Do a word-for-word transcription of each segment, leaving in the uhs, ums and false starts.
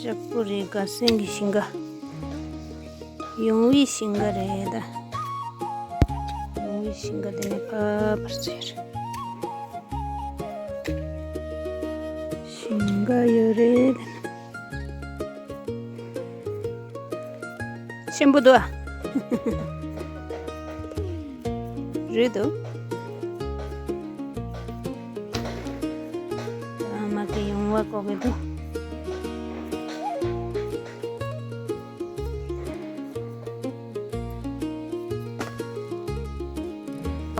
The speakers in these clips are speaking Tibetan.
ལྕགས་པོ་རེད། དགའ་སེང་གི་ཞིང་ཁ། ཡོང་བའི་ཞིང་ཁ་རེད་ད། ཡོང་བའི་ཞིང་ཁ་དེ་ནས་ཕར་ཕར་ཚུར། ཞིང་ཁ་ཡོད་རེད། ཆེན་པོ་འདུག་ཨ། རེད་འདུག་ཨ་མ་གི་ཡོང་བ་ཀོ་གི་འདུག་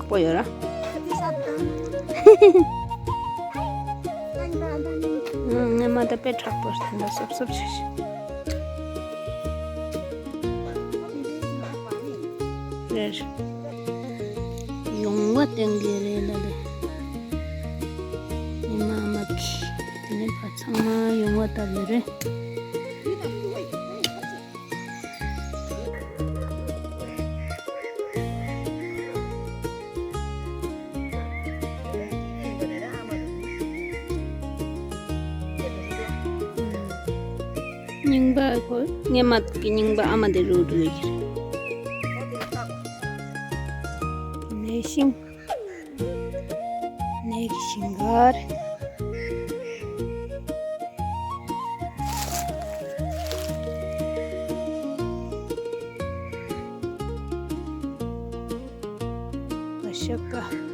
ཡག་པོ་ཡོད་ར། ངས་མ་ད་དཔེ་དྲག་པོ་རེད་ད། སོབ་སོབ་བྱེད་ཤིག་རེད། ཡོང་བ་སྟོན་གི་རེད་ལ་ལེ། ཉི་མ་མ་གི། དེ་ནས་ཕར་ཚང་མ་ཡོང་བ་ལྟ་བུ་རེད། རྙིང་པ་ཁོ་སྔས་མ་གི་རྙིང་པ་ཨ་མ་དེ་རུ་འགྲོ་གི་རེད། ནས་ཤིང་། ནས་ཀྱི་ཞིང་ཁར། ཤ་ཀ།